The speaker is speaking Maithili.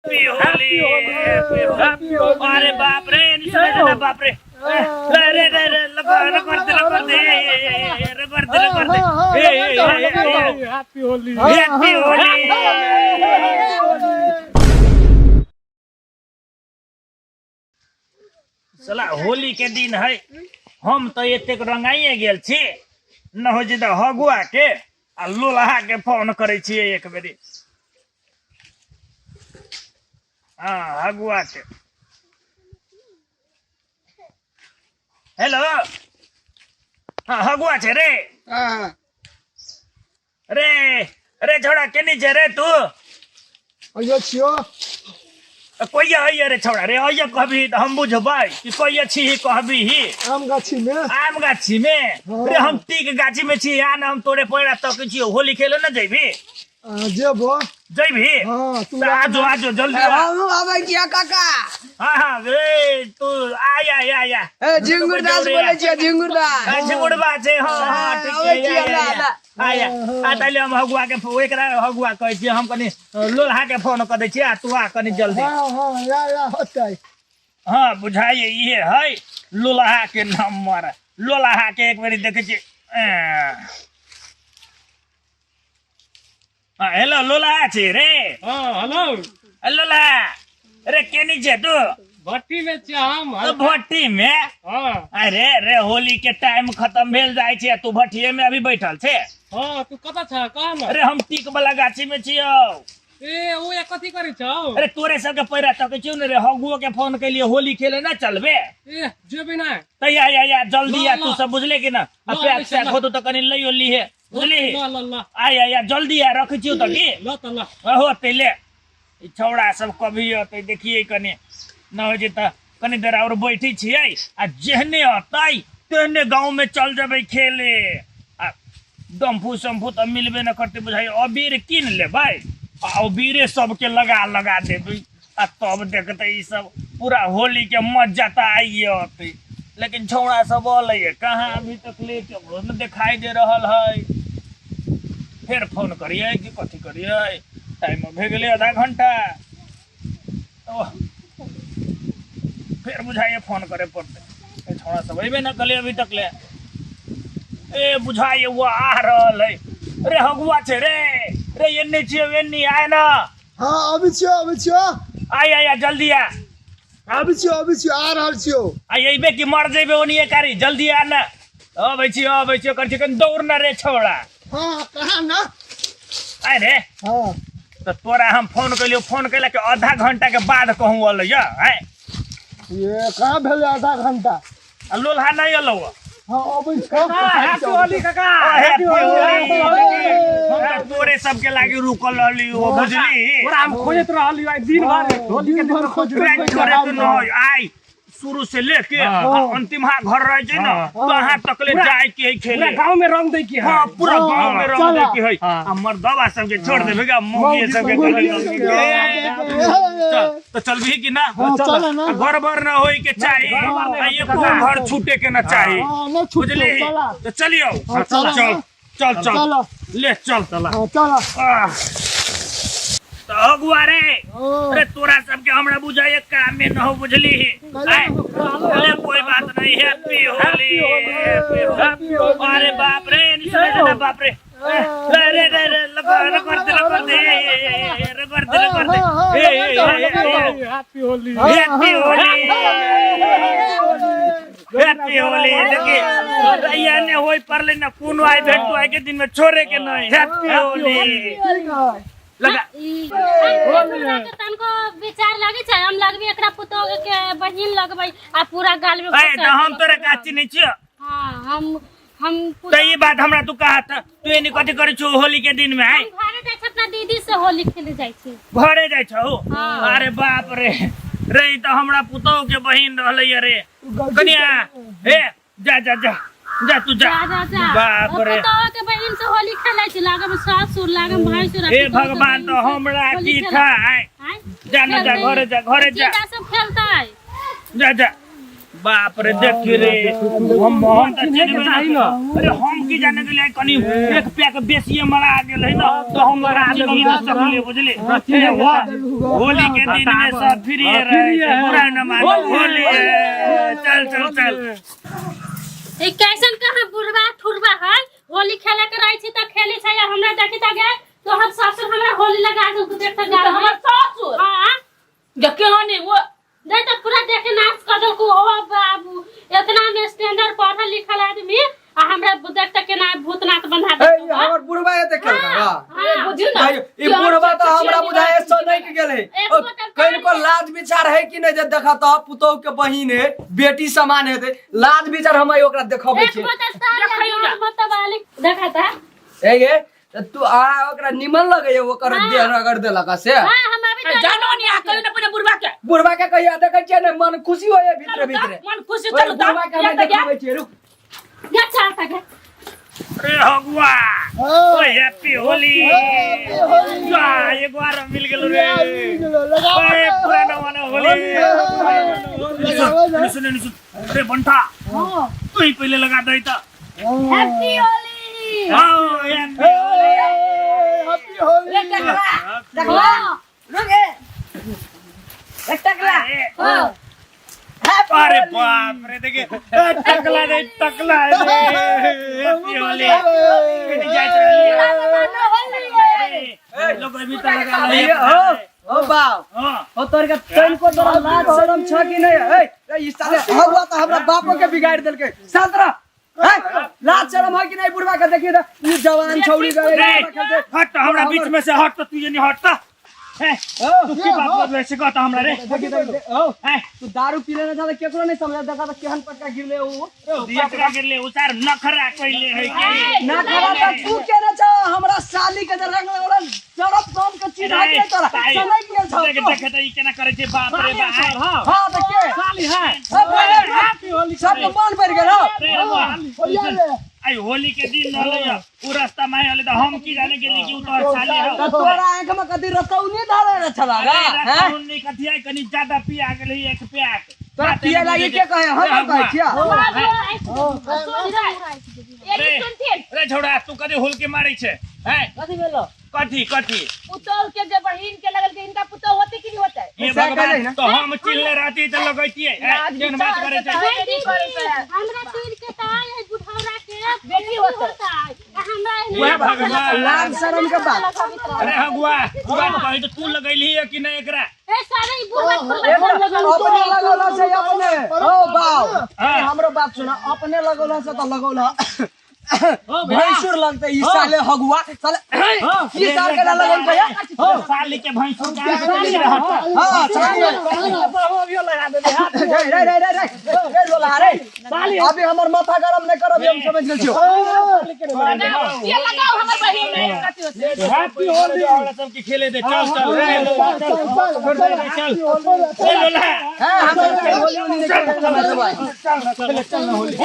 Happy Holi, happy Holi. अरे बाप रे, सुनै बाप रे, रे रे रे रे, रगड़ रगड़ दे, रगड़ दे, रगड़ दे, रगड़ दे। ए ए ए, हैप्पी होली, हैप्पी होली। साला होली के दिन है, हम तो एतेक रंगाइए गेल छी न हो जे तऽ हगुआ के आ लोलहा के फोन करै छियै एक बेरी। हाँ, हगुआ के। हेलो, हाँ, हगुआ छै रे। हाँ। रे रे छोड़ा, केनी छै रे तू? अइयो छियो। कोई है रे छोड़ा रे, अइयो कहबी तऽ हम बुझबै कि कोई छी ही कहबी ही। आम गाछी में। आम गाछी में? हाँ। रे हम टीक गाछी में छी, आ ना हम तोरे पैरा तक छी। होली खेले न जइबी? जेबो। जइबी? हाँ, तू तऽ आजो, आजो जल्दी आ। हमहूँ आबै छियै काका। हाँ हाँ रे तू आय आय आय आय। ए झिंगुर दास बोलै छियै, झिंगुर दास। झिंगुरबा छै, हाँ हाँ, ठीक आबै छै। छियै, आय, आय, आबै। आय आ ताहिले हम हगुआ के एकरा हगुआ कहै छियै, हम कनि लोलहा के फोन कऽ दै छियै आ तू आ कनि जल्दी। हाँ हाँ, या या होतै। हाँ, बुझाइए इहे है लोलहा के नंबर। लोलहा के एक बेरी देखै छियै। हाँ, हेलो, लोलहा छी रे? हाँ, हेलो। लोलहा रे, केनी छै तू? भट्टी में छियै हम। तो भट्टी में? हाँ। अरे रे, होली के टाइम खत्म भेल जाइ छै, तू भट्टिए में अभी बैठल छै? हाँ, तू कतऽ छ, कह न। अरे हम टीक वाला गाछी में छियौ। ए ओ या कथी करै छौ? अरे तोरे सबके पैरा तकै छियौ ने रे। हगुओ के फोन केलिए, होली खेले ना चलबे? ए जेबे ना। त या या या जल्दी आ ल, तू ल। सब, बुझले कि ना? आ ल, पैक आबै सैक ल। होतौ त कनि लइयो लीहे, बुझली? ल ल ल। आ या या जल्दी आ, रखै छियौ त की। ल त ल। होतै ले। ई छौड़ा सब कभी अतै देखिए कनि न होइ छै त कनि देर और बैठै छियै आ जेहने अतै तेहने गाँव में चल जेबै खेले। आ डम्फू सम्फू तऽ मिलबे न करतै बुझाइ, अबीर कीन लेबै आ अबीरे सबके लगा लगा देबै आ तब देखतै ई सब पूरा होली के मजा तऽ आइए अतै। लेकिन छौड़ा सब अलै कहाँ अभी तक ले, केकरो न देखाई दे रहल है। फेर फोन करियै कि कथी करियै? टाइम भए गेलै आधा घंटा। ओह, फेर बुझाइए फोन करे पड़तै। ए छौड़ा सब अयबे न कले अभी तक ले। ए बुझाइए वो आ रहल है रे। हगुआ छै रे, रे एन्ने छियौ, एन्नी आय न। हाँ, अबै छियौ, अबै छियौ। आय आय आय, जल्दी आ। आबै छियौ, अबै छियौ, आ रहल छियौ। आ अयबे कि मर जेबे ओनिये कारी? जल्दी आ न। अबै छियौ, अबै छियौ करै छियौ, कनि दौड़ न रे छौड़ा। हाँ, कहाँ न। आय रे। हाँ। तऽ तोरा हम फोन केलियौ, फोन केला के आधा घंटा के बाद कहूँ अलै या आय। ये कहाँ भेलै आधा घंटा? आ लोलहा नहि अयलौ? हाँ, अबै छियौ। हैप्पी होली काका। हैप्पी होली। होली। हम तऽ तोरे सबके लागी रुकल रहली हो, बुझली? तोरा हम खोजैत रहलियो आइ दिन भर, होली के दिन भर दिन खोजैत रे छोड़े तू न आइ शुरू से लेके हाँ। आ अंतिम हाँ घर रह छै न हाँ। तो अहाँ तकले पूरा- जाय के है पूरा खेले। गांव में रंग दै के है। हाँ, पूरा हाँ, गांव में रंग चला। दे के है। हाँ। आ मर्दवा सबके छोड़ देबे गा, मौगी सबके मौगी कहे सबके। चल तो चलबी कि ना? हाँ, चल ना। घर भर न होई के चाही, घर भर आ नहीं एको घर छूटे के न चाही। हाँ, न छूटे। बुझली? चला। तो चलियो। हाँ, चला चल ना। चल चल। चला। ले चल। चला। हाँ, चला। आह। तो अगुआ रे। हाँ। अरे तोरा सबके हमरा बुझाइए काम में न हो, बुझली? आय, अरे कोई बात नहीं, हैप्पी होली, हैप्पी होली। अरे बाप रे, सुनै बाप रे, रे रे रे रे, रगड़ रगड़ दे, रगड़ दे, रगड़ दे, रगड़ दे। ए ए ए, happy Holi, happy Holi, happy Holi. देखी रैया ने होई परले न कोनो आइ भेटतो आइ के दिन में छोड़े के नहीं। हैप्पी होली। ठीक है। लगा। हमरा के तनको विचार लागे छै, हम लगबी एकरा पुतोह के बहिन लगबै आ पूरा गाल में। ए तऽ हम तोरा काची नहीं छियो। हां, हम तऽ ई बात हमरा तू कहा तऽ तू एनी कथी करै छौ होली के दिन में आइ? हम घरे जाइ छै, अपना दीदी से होली खेले जाइ छै। घरे जाइ छौ? हाँ। अरे बाप रे रे, ई तऽ हमरा पुतोह के बहिन रहलै रे। कनिया हे, जा जा जा जा, तू जा। जा जा जा। बाप रे। पुतोह के बहिन से होली खेलै छै, लागे में सासुर, लागे में भैंसुर। हे भगवान, तो हमरा की था आइ? आँय? जा न जा, घरे जा, घरे जा। जीजा सब खेलतै। जा जा बाप रे देखी रे, हम हम त चिन्हबे चाही ना। अरे हम की जाने गेलियै, कनी एक पैक बेसिए मरा गेल है ना, तो हम लगा चिन्ह न सकलियै, बुझलियै? ए, होली के दिन में सब फ्री रहे छै, बुरा न मानो, होली है। चल चल चल। ई कैसन कहाँ बुढ़वा ठुरवा है, होली खेले के रहे छी त खेले छै, आ हमरा देखी त गे तोहर ससुर हमरा होली लगा के देख त गा। हमर ससुर? हां। देखियो ने वो। नहीं तो पूरा देखे नाच कर देलको। ओ बाबू, इतना में स्टैंडर्ड पढ़ल लिखल आदमी आ हमरा देख त केना भूतनाथ बंधा ए, देलको। हमर बुढ़वा एते केलका? हां। बुझियौ ने। ई बुढ़वा तऽ हमरा बुझाय सनक गेल है। एक बोतल कनिको पानी। लाज विचार है कि नहीं जे देखत पुतोह के बहिन है, बेटी समान है, लाज विचार हम ओकरा देखबै एक छियै। बोतल तार देखियौ ना। मतलब वाली देखा था। ए गे, तऽ तू आ ओकरा निमन लगैया ओकर? हाँ। देह रगड़ देलक से? हां, हम अभी तो जानो ने, आ कहियो ने अपने बुढ़वा के। बुढ़वा के कहिया देखै छियै ने, मन खुशी होइया भीतरे भीतरे। मन खुशी। ओए, चलू तऽ। बुढ़वा के हम देखबै छियै, रुक। गे चल तक। अरे हगुआ, ओए, हैप्पी होली। हैप्पी होली। वाह, एगो आरो मिल गेलो रे। लगाओ। ओए, पुराना वाला होली। लगाओ। सुन सुन सुन, अरे बंठा, तू ही पहले लगा दे त। हैप्पी होली। हाँ, हैप्पी होली। हैप्पी होली। टकला, रुक, ए टकला। अरे बाप रे, देखिए, ए, टकला रे, टकला रे, हैप्पी होली। कहीं जाइत रहलियै। ए, लोग अभी त लगा ए, ले। हो हो बाप। हाँ। हो, तोर के तनिको तोरा लाज शरम छ कि नहीं? ए ए, ई साले हवा त हमरा बापो के बिगाड़ देलकै। शांत रह। ए, लाज शरम है कि नहीं बुढ़वा के? देखिए त ई जवान छौड़ी गए। रे, हट त हमरा बीच में से, हट त, तू ये नहीं हट त। ए, तू की बात बोल से कहता हमरा रे? ओ ए, तू दारू पी लेने था, केकरो नहीं समझ। देखा त केहन पटका गिरले ऊ। एकरा गिरले उतार, नखरा कइले है के? ना खरा त तू केने छ? हमरा साली के जे रंग लगल जरब कम के चीज है के तोरा चलै गेल छ? देख, देख त ई केना करै छै, बाप रे बाप। हां त के साली है। हैप्पी होली, सबके मन भरि गेल हो। रे, रघुआ, आई होली के दिन रहलै है, उ रास्ता में आले त हम की जाने गेली कि उ तोहर साली हौ। त तोरा आंख में कथी रतौनी धरे रे छला गा? अरे हैं? रतौनी कथी है, कनी ज्यादा पिया गेलै एक पैक। तोरा पिए लागी के कहे? हम कहै छिया? रे, रे छौड़ा, तू कथी हुलकी मारै छै हैं? कथी भेलो? कथी कथी? पुतोह के जे बहिन के लगल के इनका पुतोह होते कि नहीं होते? ये ऐसा करै भगवान ना। तो हम चिल्ले रहती त लगैतियै हैं? केहन बात करै छै? हमरा तीर के त आय है बुढ़ौरा के बेटी होतै। होता है आ हमरा उहे भगवान। लाज शरम के बात। अरे हगुआ, तू बात कही त, तू लगैली है कि नहीं एकरा? ए सारे ई बुढ़वा ठुरवा अपने लगौला से अपने ओ बाव। हाँ। हमरो बात सुन, अपने लगौला से त लगौला भैंसुर लगते ई साले हगुआ साले, ई साल के ना लगौल भैया। साली के भैंसुर का हट। हां, साले। लगा दे हाथ। रे रे रे रे रे रे लोला रे, अभी हमर माथा गरम नहीं करब, हम समझ गेल छियो। ये लगाओ, हमर बहिन नहीं कथी होते। हैप्पी होली। हमरा सबके खेले दे, चल चल रे लोला, चल चल चल ए लोला। हां, हमरा होली होली नहीं खेले। चल चल, होली।